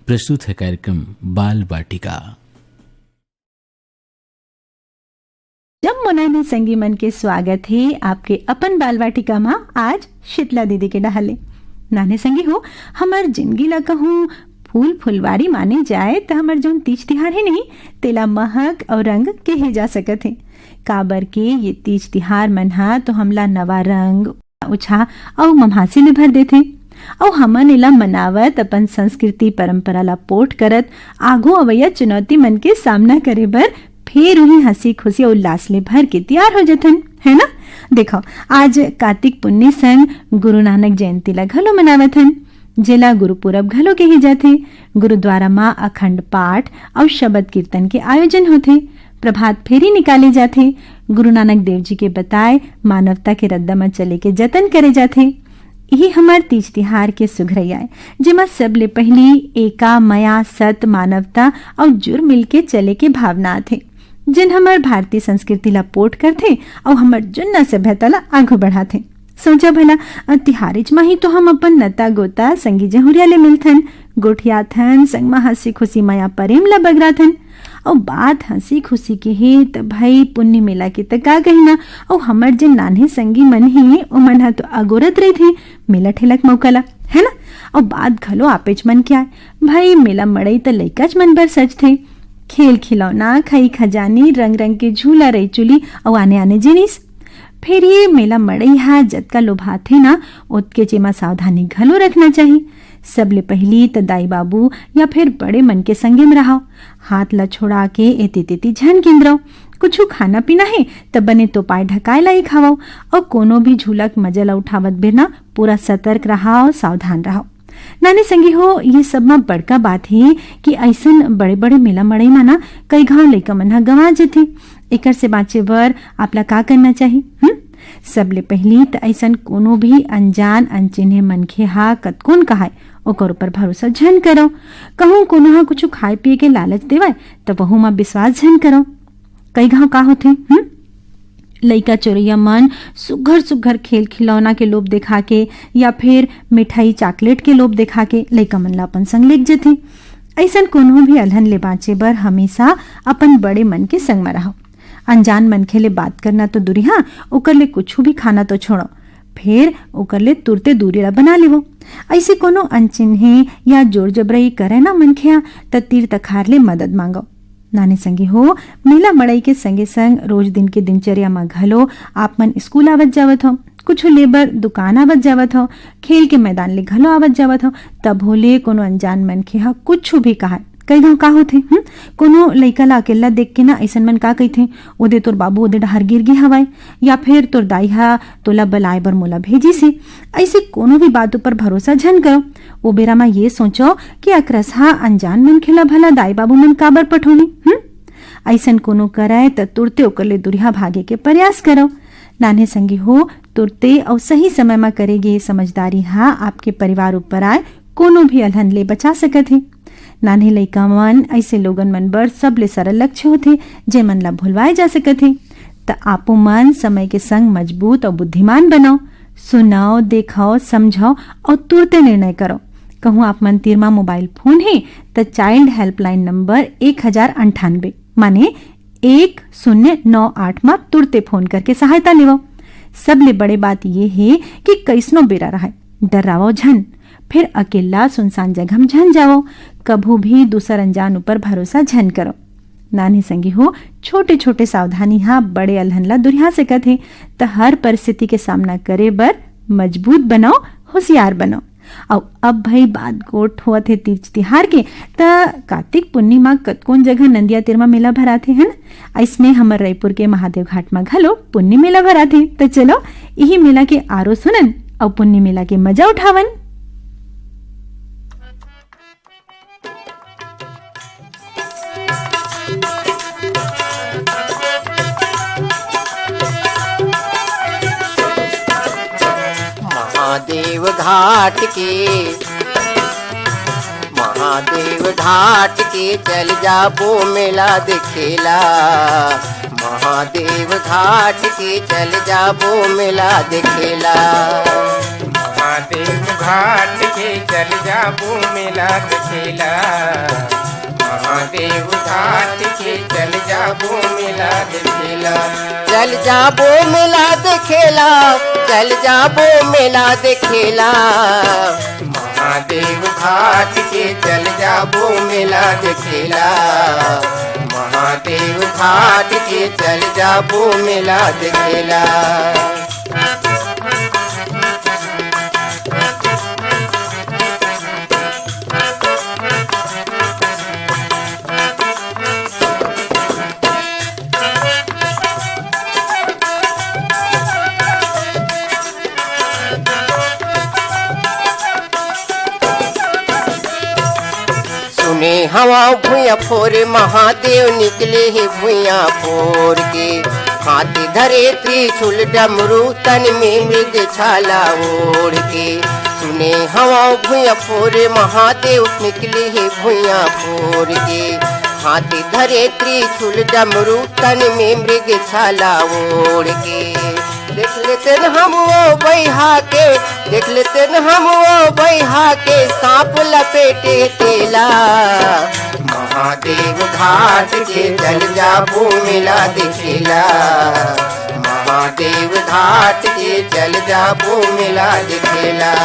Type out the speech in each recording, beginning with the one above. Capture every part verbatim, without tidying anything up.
प्रस्तुत है कार्यक्रम बाल वाटिका। जम्मो नान्हे संगी मन के स्वागत हे आपके अपन बाल वाटिका मा। आज शीतला दीदी के डहाले। नान्हे संगी हो, हमर जिंदगी ला कहूँ फूल फुलवारी माने जाए, त हमर जौन तीज तिहार हे नहीं, तेला महक अउ रंग कहे जा सकत हे। काबर के ये तीज तिहार मन हा तो हमला नवा रंग, उछाह अउ ममहासी ले भर देथे। अउ हमन एला मनावत अपन संस्कृति परंपरा ला पोठ करत आघू अवइया चुनौती मन के सामना करे बर फेर उही हंसी खुशी अउ उल्लास ले भर के तियार हो जथन, है ना? देखो, आज कार्तिक पुन्नी संग गुरु नानक जयंती ला घलो मनावत हन, जेला गुरु पूरब घलो कहे जाथे। गुरुद्वारा मा अखंड पाठ अउ शबद कीर्तन के आयोजन होथे। प्रभात फेरी निकाले जाथे। गुरु नानक देव जी के बताए मानवता के रद्दा म चले के जतन करे जाथे। इही हमर तीज तिहार के सुघरई आय, जेमा सबले पहिली एका, मया, सत, मानवता अउ जुर मिल के चले के भावना आथे, जेन हमर भारतीय संस्कृति ला पोठ करथे अउ हमर जुन्ना सभ्यता ला आघू बढ़ाथे। सोचा भला, अ, तिहारेच म ही तो हम अपन नता गोता संगी जहुरिया ले मिलथन, गोठियाथन, संग म हंसी खुशी मया प्रेम ला बगराथन। अउ बात हंसी खुशी के हे त भाई पुन्नी मेला के त का कहिना। अउ हमर जे नान्हे संगी मन हे ओमन ह तो अगोरत रहिथे मेला ठेला के मौका ला, है ना? अउ बात घलो आपेच मन के आय भाई, मेला मड़ई त लइकाच मन बर सजथे। खेल खिलौना, खई खजानी, रंग रंग के झूला, रई चुली अउ आने आने जिनिस। फेर ये मेला मड़ई हा जतका लोभाथे ना, ओतके जेमा सावधानी घलो रखना चाही। सबले पहिली त दाई बाबू या फेर बड़े मन के संगे म रहाव। हाथ ला छोड़ा के एती तेती झन किंदरव। कुछु खाना पीना हे त बने तोपाय ढकाय ला ही खावव। अउ कोनो भी झूला के मजा ला उठावत बेर ना पूरा सतर्क रहाव, सावधान रहाव। नाने संगी हो, ये सब म बड़का बात हे कि अइसन बड़े-बड़े मेला मड़ई म ना कई घांव लइका मन ह गंवा जथे। एकर से बांचे बर आप ला का करना चाही? हम्म? सबले पहिली त अइसन कोनो भी अनजान अनचिन्हे मनखे ह कतकोन कहाय, ओकर ऊपर भरोसा झन करव। कहूं कोनो ह कुछु खाय पिये के लालच देवय, त वहू म विश्वास झन करव। कई घांव का होथे, हम्म? लइका चोरइया मन सुघर सुघर खेल खिलौना के लोभ देखा के या फिर मिठाई चॉकलेट के लोभ देखा के लइका मन ला अपन संग लेग जथे। अइसन कोनो भी अलहन ले बांचे बर हमेशा अपन बड़े मन के संग म रहव। अनजान मनखे ले बात करना तो दूरिहा, ओकर ले कुछु भी खाना तो छोड़ो, फेर ओकर ले तुरते दूरी ला बना लेवो। अइसे कोनो अनचिन्हे या जोर जबरई करे ना मनखे ह, त तीर तखार ले मदद मांगो। नाने संगी हो, मेला मड़ई के संगे संग रोज दिन के दिनचर्या म घलो आप मन स्कूल आवत जावत हो, कुछु ले बर दुकान आवत जावत हो, खेल के मैदान ले घलो आवत जावत हो, तभो ले कोनो अनजान मनखे ह कुछु भी कहाय। कई घांव का होथे, हम्म? कोनो लइका ला अकेल्ला देख के ना अइसन मन का कहिथे, "ओदे तोर बाबू ओदे डहार गिर गे हवय," या फिर "तोर दाई ह तोला बलाय बर मोला भेजिस हे।" अइसे कोनो भी बात ऊपर भरोसा झन करो। ओ बेरा म ये सोचो कि अकरस ह अनजान मनखे ला भला दाई बाबू मन काबर पठोही, हम्म? अइसन कोनो करय त तुरते ओकर ले दूरिहा भागे के प्रयास करो। नान्हे संगी हो, तुरते अउ सही समय म करे गे समझदारी ह आपके परिवार ऊपर आय कोनो भी अलहन ले बचा सकत हे। नान्हे लइका मन अइसे लोगन मन बर सबले सरल लक्ष्य होथे, जेमन ला भुलवाए जा सकत हे। त आपो मन समय के संग मजबूत अउ बुद्धिमान बनव। सुनव, देखव, समझव अउ तुरते निर्णय करव। कहूं आप मन तीर म मोबाइल फोन हे, त चाइल्ड हेल्पलाइन नंबर एक हजार अंठानबे, माने एक शून्य नौ आठ म तुरते फोन करके सहायता लेवव। सबले बड़े बात ये हे कि कइसनो बेरा रहय, डर्रावव झन, फेर अकेल्ला सुनसान जगह म झन जावव, कभू भी दूसर अनजान ऊपर भरोसा झन करव। नान्हे संगी हो, छोटे-छोटे सावधानी ह बड़े अलहन ला दुरिहा सकत हे, त हर परिस्थिति के सामना करे बर मजबूत बनव, होशियार बनव। अउ अब भई बात गोठ होवत हे तीज तिहार के, त कार्तिक पुन्नी म कतकोन जगह नंदिया तीर म मेला भराथे, है न? अइसने हमर रइपुर के महादेव घाट म घलो पुन्नी मेला भराथे। त चलो, इही मेला के आरो सुनन अउ पुन्नी मेला के मजा उठावन। महादेव घाट के, महादेव घाट के चल जाबो मेला देखेला। महादेव घाट के चल जाबो मेला देखेला। महादेव घाट के चल जाबो मेला देखेला। जाबो मेला देखेला, चल जाबो मेला देखेला। महादेव घाट के चल जाबो मेला देखेला। महादेव घाट के चल जाबो मेला देखेला। सुने हवा भुइयां फोर महादेव निकले हे भुइयां फोर के। हाथ धरे त्रिशूल डमरू तन में मृग छाला ओढ़ के। सुने हवा भुइयां फोर महादेव निकले हे भुइयां फोर के। हाथ धरे त्रिशूल डमरू तन में मृग छाला ओढ़ के। देख लेतेन हम वो बैहा के, देख लेतेन हम वो बैहा के, सांप लपेटे तेला। महादेव घाट के चल जाबो मेला देखेला। महादेव घाट के चल जाबो मेला देखेला।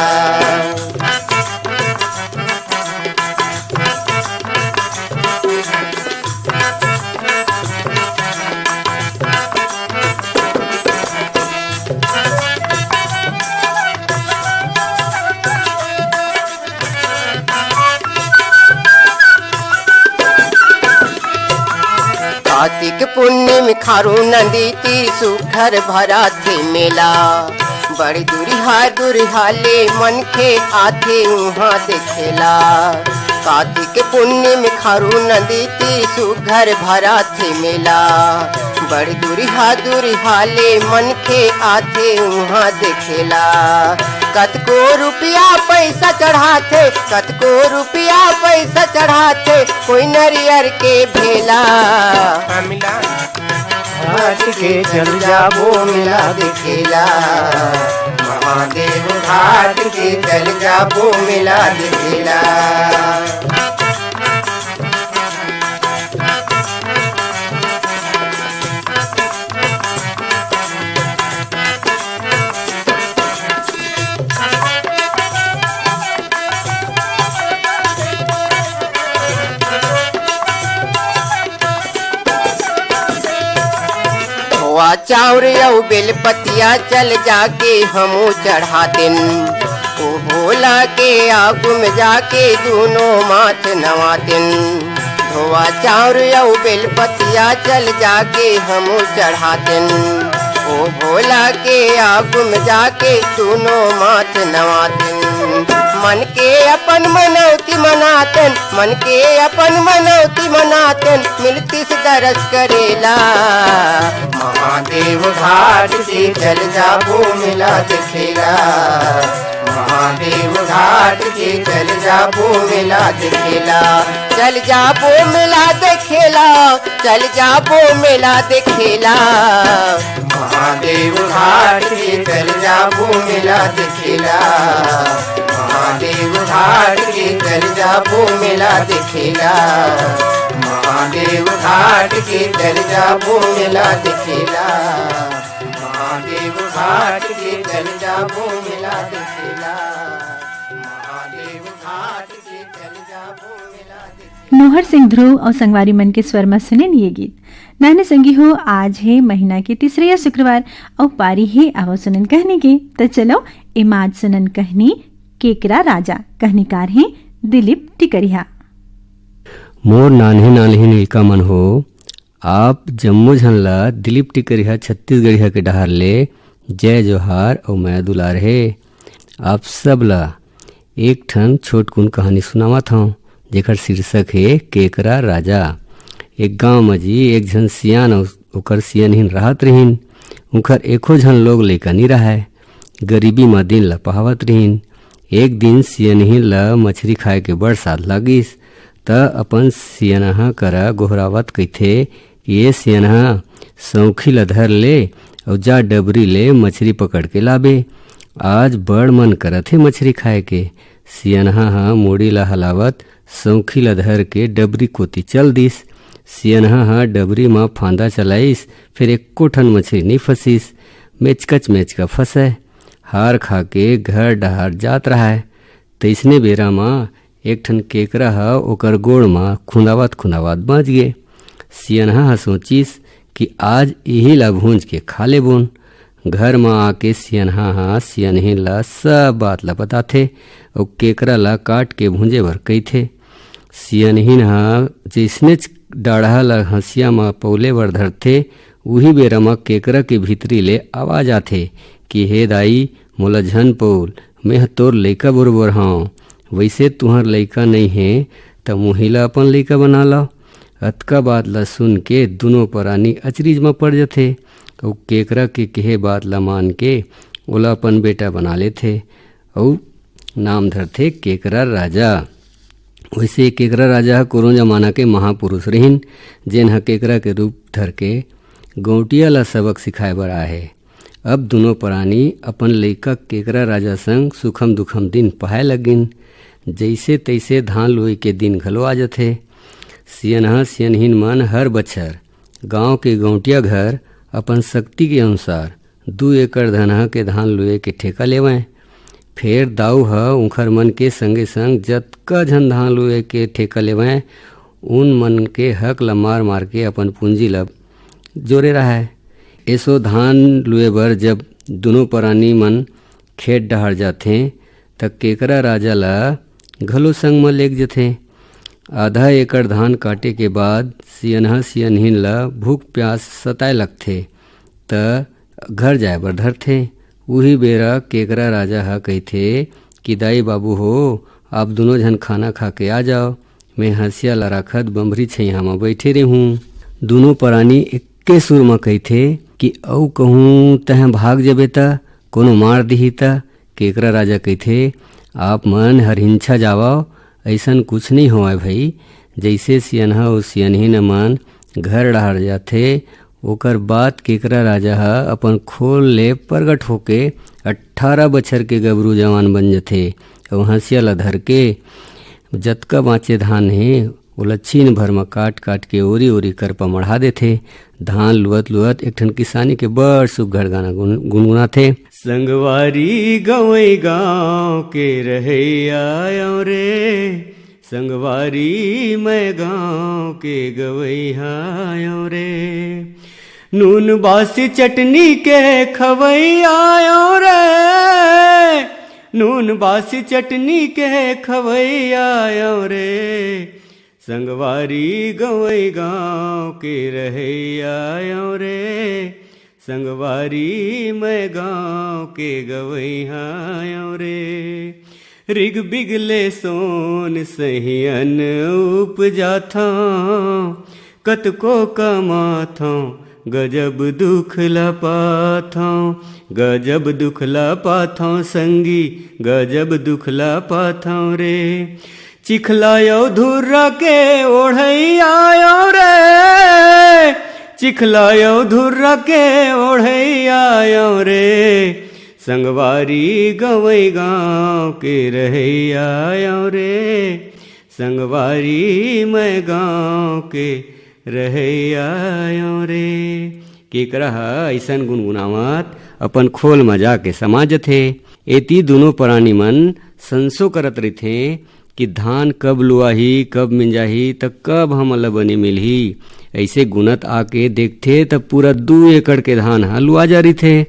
कार्तिक पुन्नी में खारू नदी तीर सुघर भराथे मेला। बड़ दुरिहा दुरिहा ले मनखे आथे उहाँ देखेला। कार्तिक पुन्नी में खारू नदी तीर सुघर भराथे मेला। बड़ दुरिहा दुरिहा ले मनखे आथे उहाँ देखेला। कतको रुपया पैसा चढ़ाथे, कतको रुपया पैसा चढ़ाथे, कोई नरियर के भेला। घाट के चल जाबो मेला देखेला। महादेव घाट के चल जाबो मेला देखेला। धोवा चाउर अउ बेलपतिया चल जाके हमू चढ़ातेन। ओ भोला के आगू में जाके दूनो माथ नवातेन। धोवा चाउर अउ बेलपतिया चल जाके हमू चढ़ातेन। ओ भोला के आगू में जाके दूनो माथ नवातेन। मन के अपन मनौती मनातेन, मन के अपन मनौती मनातेन, मिलतिस दरस करेला। महादेव घाट के चल जाबो मेला देखेला। महादेव घाट के चल जाबो मेला देखेला। चल जाबो मेला देखेला, चल जाबो मेला देखेला। महादेव घाट के चल जाबो मेला देखेला। महादेव घाट के चल जाबो मेला देखेला। महादेव घाट के चल जाबो मेला देखेला। महादेव घाट के चल जाबो मेला देखेला। महादेव घाट के चल जाबो मेला देखेला। नोहर सिंह ध्रुव अउ संगवारी मन के स्वर म सुनेन ये गीत। नाने संगी हो, आज हे महीना के तीसरइया शुक्रवार अउ पारी हे आवो सुनन कहनी के। त चलो, एमा आज सुनन कहनी केकरा राजा, कहनीकार हे दिलीप टिकरिहा। मोर नान्हे नान्हे लइका मन हो, आप जम्मो झन ला दिलीप टिकरिहा छत्तीसगढ़िया के डहार ले जय जोहार अउ मया दुलार हे। आप सब ला एक ठन छोटकुन कहानी सुनावत हंव, जेकर शीर्षक हे केकरा राजा। एक गांव म जी एक झन सियान अउ ओकर सियनहिन रहत रिहिन। उंखर एको झन लोग लइका नी रहय। गरीबी म दिन ल पहावत रिहिन। एक दिन सियनहिन ल मछरी खाए के बड़ साध लागिस, त अपन सियनहा करा गोहरावत कहिथे, "ये सियनहा, सौंखी ल धर ले अउ जा डबरी ले मछरी पकड़ के लाबे। आज बड़ मन करत हे मछरी खाए के।" सियनहा ह मुड़ी ल हलावत सौंखी ल धर के डबरी कोति चल दिस। सियनहा ह डबरी म फांदा चलाइस, फेर एको ठन मछरी नइ फंसिस। मेचकच मेचका फंसय। हार खा के घर डहार जात रहय। तइसने बेरा म एक ठन केकरा ह ओकर गोड़ म खुंदावत खुंदावत बांच गे। सियनहा ह सोचिस कि आज इही ला भूंज के खा लेबोन। घर म आके सियनहा ह सियनहिन ला सब बात ला बताथे अउ केकरा ला काट के भूंजे बर कहिथे। सियनहिन ह जइसनेच डाढ़ा ल हंसिया म पउले बर धरथे, उही बेरा म केकरा के भीतरी ले आवाज आथे कि "हे दाई, मोला झन पउल, मेंह तोर लइका बरोबर हंव। वइसे तुंहर लइका नइ हे, त मुही ल अपन लइका बना लव।" अतका बात ल सुन के दुनों परानी अचरिच म पड़ जथे अउ केकरा के कहे बात ल मान के ओला अपन बेटा बना लेथे अउ नाम धरथे केकरा राजा। वइसे केकरा राजा ह कोनो जमाना के महापुरुष रहिन, जेन ह केकरा के रूप धर के गौंटिया ला सबक सिखाए बर आए हे। अब दुनों परानी अपन लइका केकरा राजा संग सुखम दुखम दिन पहाए लगिन। जइसे तइसे धान लुए के दिन घलो आ जथे। सियनहा सियनहिन मन हर बछर गांव के गौंटिया घर अपन शक्ति के अनुसार दू एकड़ धनहा के धान लुए के ठेका लेवंय। फेर दाऊ ह उंखर मन के संगे संग जतका झन धान लुए के ठेका लेवंय, उन मन के हक ल मार मार के अपन पूंजी ल जोरे रहय। एसो धान लुए बर जब दुनों परानी मन खेत डहार जाथें, त केकरा राजा ल घलो संग म लेग जथे। आधा एकड़ धान काटे के बाद सियनहा सियनहिन ल भूख प्यास सताए लगथे, त घर जाए बर धरथे। उही बेरा केकरा राजा ह कहिथे कि "दाई बाबू हो, आप दुनों झन खाना खा के आ जाओ, मैं हंसिया ल राखत बंभरी छइहां म बइठे रेहूं।" दुनों परानी एक्के सुर म कहिथे कि "अउ कहूं तैं भाग जबे त, कोनो मार दिही त?" केकरा राजा कहिथे, "आप मन हर हिंछा जावव, अइसन कुछ नइ होवय भई।" जइसे सियनहा अउ सियनहिन मन घर डहार जाथे, ओकर बाद केकरा राजा ह अपन खोल ले प्रगट होके अट्ठारह बछर के गबरू जवान बन जथे अउ हंसिया ल धर के जतका बांचे धान हे, ओला छीन भर म काट काट के ओरी ओरी करपा मढ़ा देथे। धान लुअत लुअत एक ठन किसानी के बड़ सुग्घर गाना गुन-, गुनगुनाथे। संगवारी गंवई गांव के रहइया आयो रे, संगवारी मैं गांव के गवइया आयो रे। नून बासी चटनी के खवइया आयो रे, नून बासी चटनी के खवइया आयो रे। संगवारी गंवई गांव के रहइया आयो रे, संगवारी मैं गांव के गवइया आयो रे। रिग बिग ले सोन सही अन्न उपजाथंव, कतको कमाथंव, गजब दुख ल पाथंव, गजब दुख ल पाथंव संगी, गजब दुख ल पाथंव रे। चिखला अउ धुर्रा के ओढ़इया आयो रे, चिखला अउ धुर्रा के ओढ़इया आयो रे। संगवारी गंवई गांव के रहइया आयो रे, संगवारी मैं गांव के रहइया आयो रे। केकरा ह अइसन गुनगुनावत अपन खोल म जाके समा जथे। एती दुनों परानी मन संसो करत रहिथें कि धान कब लुआही, कब मिंजाही, त कब हमन ल बनी मिलही। अइसे गुनत आके देखथे, त पूरा दू एकड़ के धान ह लुआ जा रहिथे।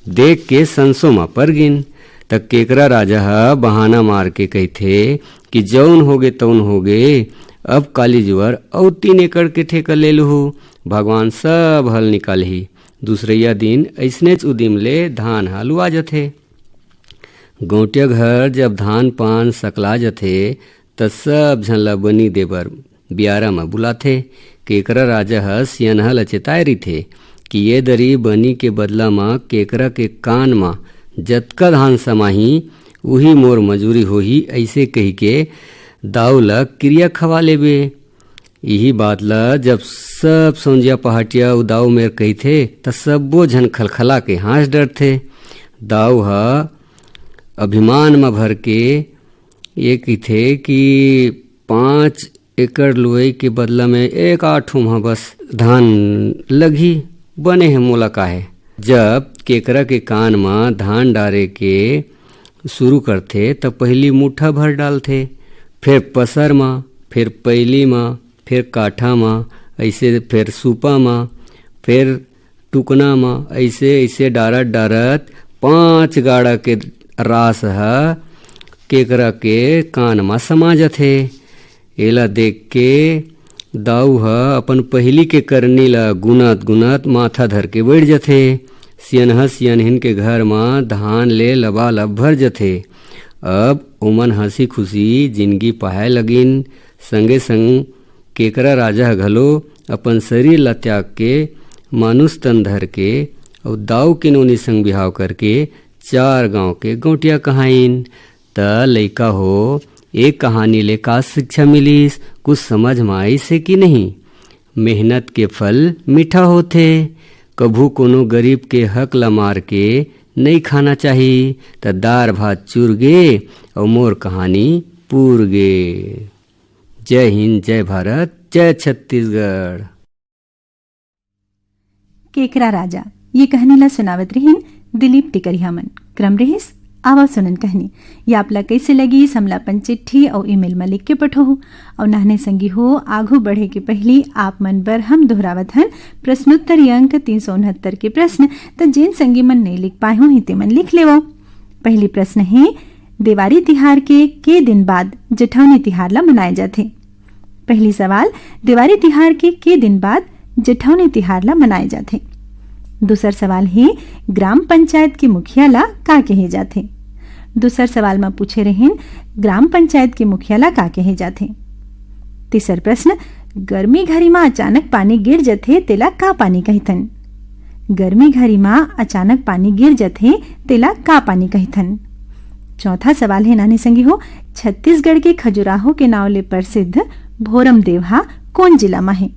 देख के संसो म पर गिन, त केकरा राजा ह बहाना मार के कहिथे कि "जउन होगे, तउन होगे, अब काली जुवर अउ तीन एकड़ के ठेका ले लुहू, भगवान सब हल निकालही।" दूसरइया दिन अइसनेच उदिम ले धान ह लुआ जथे। गौंटिया घर जब धान पान सकला जथे, त सब झन ल बनी देबर बियारा म बुलाथे। केकरा राजा ह सियनहा ल चेताए रहिथे कि ये दरी बनी के बदला म केकरा के कान म जतका धान समाही, उही मोर मजूरी होही, अइसे कहिके दाऊ ल किरिया खवा लेबे। इही बात ल जब सब सौंजिया पहाटिया अउ दाऊ मेर कहिथे, त सब्बो झन खलखला के हाँस डरथे। दाऊ ह अभिमान म भर के ये कहिथे कि पाँच एकर लुवई के बदला में एक आठ ठो म बस धान लगही, बने हे मोला काहे। जब केकरा के कान म धान डारे के शुरू करथे, त पहिली मुट्ठा भर डालथे, फेर पसर म, फेर पैली म, फेर काठा म, अइसे फेर सूपा म, फेर टुकना म, अइसे, अइसे डारत, डारत पाँच गाड़ा के रास ह केकरा के कान म समा जथे। एला देख के दाऊ ह अपन पहिली के करनी ल गुनत, गुनत माथा धर के बइठ जथे। सियनहा सियनहिन के घर म धान ले लबालब भर जथे। अब ओमन हँसी खुशी जिनगी पहाए लगिन। संगे संग केकरा राजा ह घलो अपन शरीर ला त्याग के मानुष तन धर के अउ दाऊ के नोनी संग बिहाव करके चार गांव के गौंटिया कहाइन। त लइका हो, ए कहानी ले का शिक्षा मिलिस? कुछ समझ म आइस हे कि नहीं? मेहनत के फल मीठा होथे। कभू कोनो गरीब के हक ला मार के नइ खाना चाही, त दार भात चुर गे अउ मोर कहानी पूर गे। जय हिंद, जय भारत, जय छत्तीसगढ़। केकरा राजा, ये कहनी ला सुनावत रहिन दिलीप टिकरिहा मन। क्रम रहिस, आवा सुनन कहनी। ये आप ला कइसे लगिस, हमला अपन चिट्ठी अउ ईमेल म लिख के पठोहू। अउ नाहने संगी हो, आघू बढ़े के पहिली आप मन बर हम दोहरावत हन प्रश्नोत्तरी अंक तीन सौ उनहत्तर के प्रश्न, त जेन संगी मन नइ लिख पाए होही, ते मन लिख लेवव। पहिली प्रश्न हे, देवारी तिहार के के दिन बाद जेठौनी तिहार ला मनाए जाथे? पहिली सवाल, देवारी तिहार के के दिन बाद जेठौनी तिहार ला मनाए जाथे? दूसर सवाल हे, ग्राम पंचायत के मुखिया ला का कहे जाथे? दूसर सवाल म पूछे रहिन, ग्राम पंचायत के मुखिया ला का कहे जाथे? तीसर प्रश्न, गर्मी घरी म अचानक पानी गिर जथे, तेला का पानी कहिथन? गर्मी घरी म अचानक पानी गिर जथे, तेला का पानी कहिथन? चौथा सवाल हे नानी संगी हो, छत्तीसगढ़ के खजुराहो के नाव ले प्रसिद्ध भोरम देवहा कोन जिला म हे?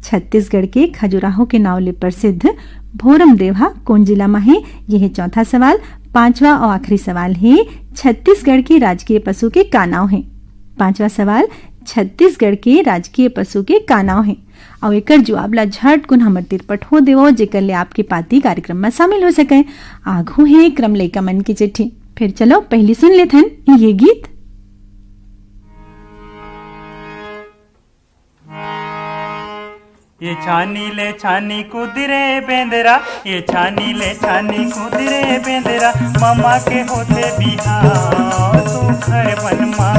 छत्तीसगढ़ के खजुराहो के नाव ले प्रसिद्ध भोरम देवहा कोन जिला म हे? ये हे चौथा सवाल। पांचवा अउ आखिरी सवाल हे, छत्तीसगढ़ के राजकीय पशु के का नाव हे? पांचवा सवाल, छत्तीसगढ़ के राजकीय पशु के का नाव हे? अउ एकर जुवाब ला झटकुन हमर तीर पठो देवो, जेकर ले आपके पाती कार्यक्रम म शामिल हो सके। आघू हे क्रम लइका मन के चिट्ठी। फेर चलो पहिली सुन लेथन ये गीत। ये छानी ले छानी कुदरे बेंदरा, ये छानी ले छानी कुदरे बेंदरा, ममा के होथे बिहाव सुघर बनमा,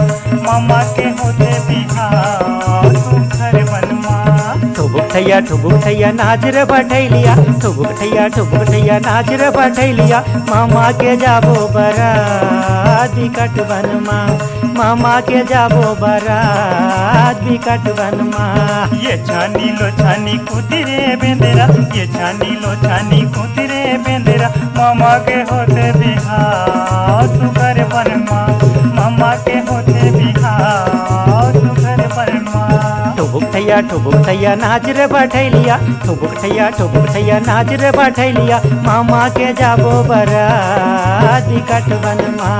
ममा के होथे बिहाव सुघर बनमा। ठुबुक ठैया ठुबुक ठैया नाच रे बठैलिया, ठुबुक ठैया ठुबुक ठैया नाच रे बठैलिया, ममा के जाबो बरात बिकट बनमा। मामा के जाबो बरात बिकट बनमा। ये छानी लो छानी कुदरे बेंदरा, ये छानी लो छानी कुदरे बेंदरा, मामा के होथे बिहाव सुघर बनमा, मामा के होथे बिहाव सुघर बनमा। ठुबुक ठैया ठुबुक ठैया नाच रे बठैलिया, ठुबुक ठैया ठुबुक ठैया नाच रे बठैलिया, मामा के जाबो बरात बिकट बनमा।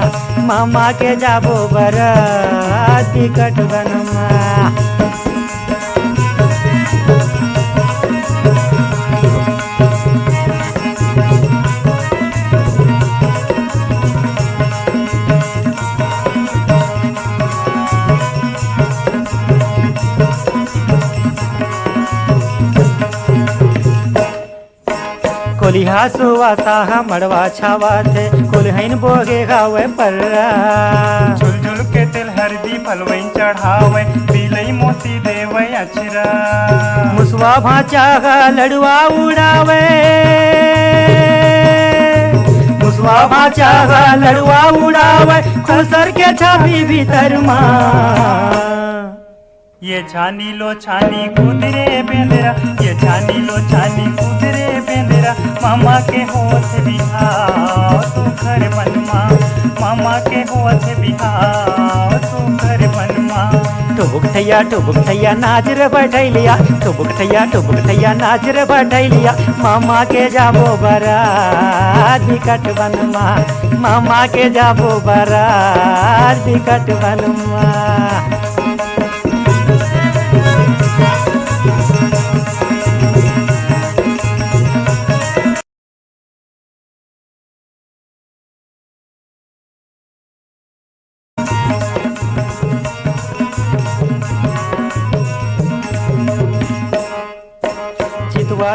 मामा के जाबो बरात बिकट बनमा। कोलिहा सुवासा ह मड़वा छावाथे, कोलिहइन बोगे गावे पर्रा। झुलझुल के तेल हरदी फलवइन चढ़ावे, बिलई मोती देवे अचरा। मुसवा भांचा ह लड़ुआ उड़ावे, मुसवा भांचा ह लड़ुआ उड़ावे, खुसर के छापी भीतर मा। ये छानी लो छानी कुदरे बेंदरा, ये छानी लो छानी कुदरे बेंदरा, मामा के होत बिहाव सुघर बनमा, मामा के होत बिहाव सुघर बनमा। ठुबुक ठैया ठुबुक ठैया नाच रे बठैलिया, ठुबुक ठैया ठुबुक ठैया नाच रे बठैलिया, मामा के जाबो बरात बिकट बनमा, मामा के जाबो बरात बिकट बनमा।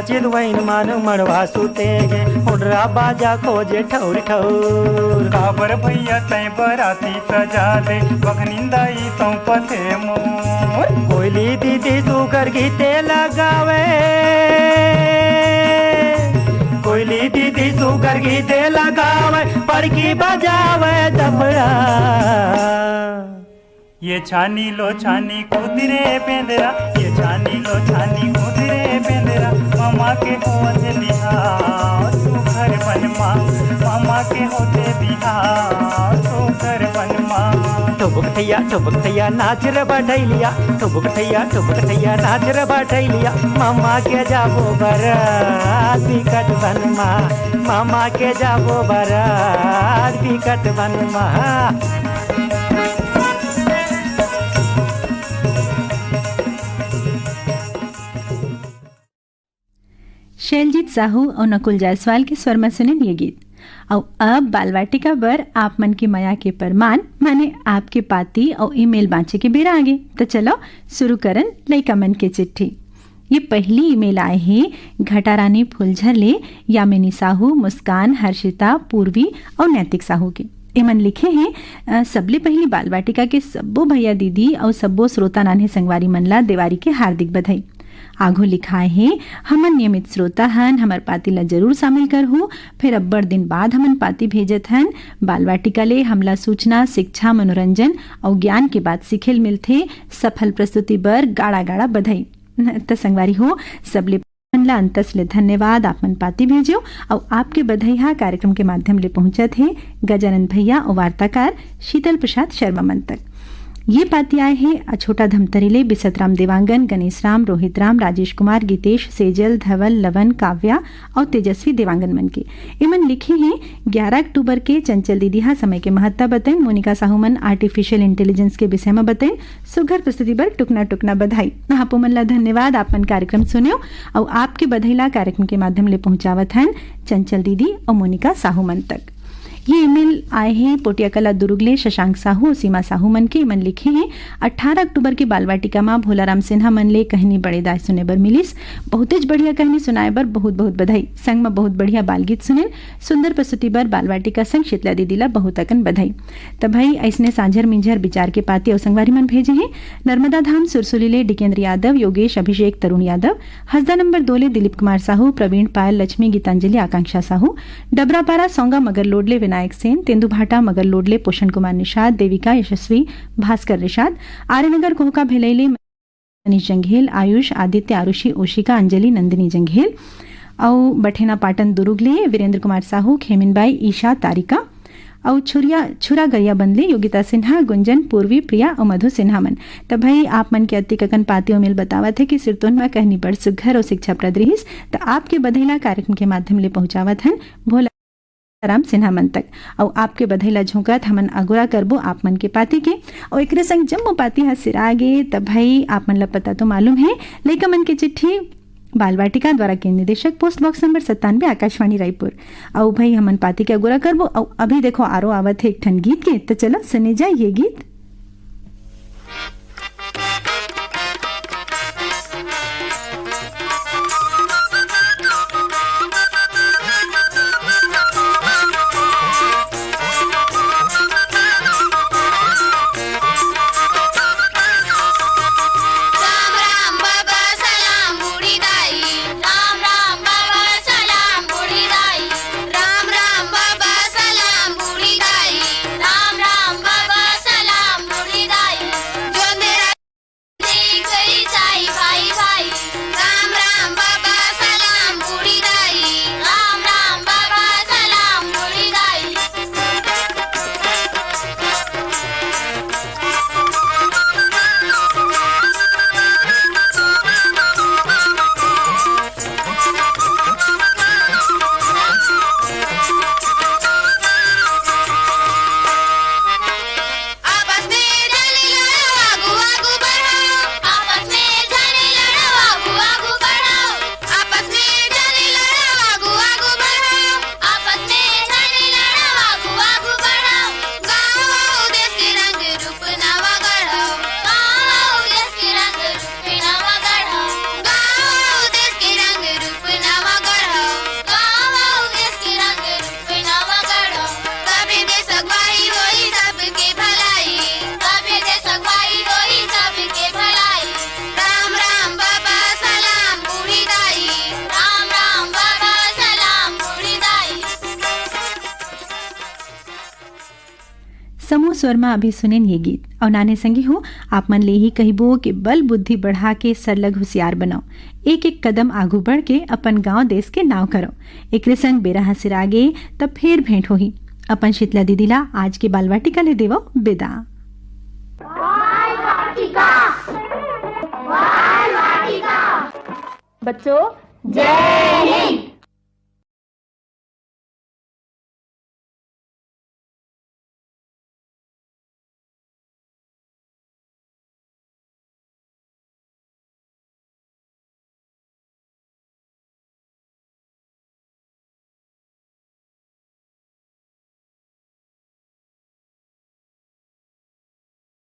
चितवैन मान मड़वा सुते गे, हुडरा बाजा खोजे ठौर ठौर। काबर भैया तैं बराती सजा दे, बघनिंदा ई सौंपथे मोर। कोयली दीदी सुगर गीते लगावे, कोयली दीदी सुगर गीते लगावे, पड़की बजावे दबड़ा। ये छानी लो छानी कूद रे बेंदरा, ये छानी लो छानी कूद रे बेंदरा। मामा के होवत बिहाव सुघर बन मा, मामा के होते बिहाव सुघर बन मा। ठुबुक ठैया ठुबुक ठैया नाच रे बा ढैलिया, ठुबुक ठैया ठुबुक ठैया नाच रे बा ढैलिया। मामा के जाबो बरात बिकट बन मा, मामा के जाबो बरात बिकट बन मा। शैलजीत साहू अउ नकुल जायसवाल के स्वर म सुनेन ये गीत। अउ अब बाल वाटिका बर आप मन के मया के परमान, माने आपके पाती अउ ईमेल बांचे के बेरा आगे। त चलो शुरू करन लइका मन के चिट्ठी। ये पहली ईमेल आए हे घटारानी फुलझर ले, यामिनी साहू, मुस्कान, हर्षिता, पूर्वी अउ नैतिक साहू के। एमन लिखे हे, अ, सबले पहली बाल वाटिका के सब्बो भैया दीदी अउ सब्बो श्रोता नान्हे संगवारी मन ला देवारी के हार्दिक बधाई। आघू लिखाए हे, हमन नियमित श्रोता हन, हमर पाती ला जरूर शामिल करहू। फेर अब्बड़ दिन बाद हमन पाती भेजत हन। बाल वाटिका ले हमला सूचना, शिक्षा, मनोरंजन अउ ज्ञान के बात सीखे ल मिलथे। सफल प्रस्तुति बर गाड़ा गाड़ा बधाई। त संगवारी हो, सबले मन ला अंतस ले धन्यवाद। आप मन पाती भेजो अउ आपके बधाई हा कार्यक्रम के माध्यम ले पहुंचत हे गजानंद भैया अउ वार्ताकार शीतल प्रसाद शर्मा मन तक। ये पाती आए हे अछोटा धमतरी ले बिसतराम देवांगन, गणेश राम, रोहित राम, राजेश कुमार, गीतेश, सेजल, धवल, लवन, काव्या अउ तेजस्वी देवांगन मन के। एमन लिखे हे, ग्यारह अक्टूबर के चंचल दीदी हा समय के महत्ता बतइन, मोनिका साहू मन आर्टिफिशियल इंटेलिजेंस के विषय म बतइन, सुघर प्रस्तुति बर टुकना टुकना बधाई। आपो मन ला धन्यवाद, आप मन कार्यक्रम सुनेव अउ आपके बधाई ला कार्यक्रम के माध्यम ले पहुंचावत हन चंचल दीदी अउ मोनिका साहू मन तक। ये ईमेल आए हे पोटियाकला दुरुग ले शशांक साहू अउ सीमा साहू मन के। एमन लिखे हे, अट्ठारह अक्टूबर के बाल वाटिका मा भोलाराम सिन्हा मन ले कहनी बड़े दाय सुने बर मिलिस। बहुतेच बढ़िया कहनी सुनाए बर बहुत बहुत बधाई। संग मा बहुत बढ़िया बाल गीत सुनेन। सुंदर प्रस्तुति बर बाल वाटिका संग शीतला दीदी ला बहुत अकन बधाई। त भाई, अइसने सांझर मिंझर विचार के पाती अउ संगवारी मन भेजे हे। नर्मदा धाम सुरसुली ले डिकेंद्र यादव, योगेश, अभिषेक, तरुण यादव, हसदा नंबर दो ले दिलीप कुमार साहू, प्रवीण, पायल, लक्ष्मी, गीतांजलि, आकांक्षा साहू, डबरापारा सौंगा मगरलोड ले विनायक सेन, तेंदूभाटा मगरलोड ले पोषण कुमार निषाद, देविका, यशस्वी, भास्कर निषाद, आर्यनगर कोहका भिलई ले मनीष जंघेल, आयुष, आदित्य, आरुषि, ओशिका, अंजलि, नंदिनी जंघेल, अउ बठेना पाटन दुरुग ले वीरेंद्र कुमार साहू, खेमिन बाई, ईशा, तारिका, अउ छुरिया, छुरा गरियाबंद ले योगिता सिन्हा, गुंजन, पूर्वी, प्रिया अउ मधु सिन्हा मन। त भाई, आप मन के अतिक अकन पाती अउ मेल बतावत हे कि सिरतोन म कहनी बड़ सुघर अउ शिक्षाप्रद रिहिस। त आपके बधाई ला कार्यक्रम के माध्यम ले पहुंचावत हन भोला राम सिन्हा मन तक। अउ आपके बधाई ला झोंकत हमन अगोरा करबो आप मन के पाती के। अउ एकरे संग जम्मो पाती ह सिरा गे। त भाई, आप मन ला पता तो मालूम हे, लइका मन के चिट्ठी बाल वाटिका द्वारा केंद्र निदेशक, पोस्ट बॉक्स नंबर सत्तानवे, आकाशवाणी रायपुर। अउ भाई, हमन पाती के अगोरा करबो। अउ अभी देखो, आरो आवत हे एक ठन गीत के, त चलो सुने जाए ये गीत। स्वर म अभी सुनेन ये गीत। अउ नाने संगी हो, आप मन ले ही कहिबो कि बल बुद्धि बढ़ा के सरलग हुसियार बनव। एक एक कदम आगू बढ़ के अपन गांव देश के नाव करव। एकरे संग बेरा ह सिरागे, तब फेर भेंट होही। अपन शीतला दीदी ला आज के बालवाटिका ले देवव बिदा। बच्चों, जय हिंद।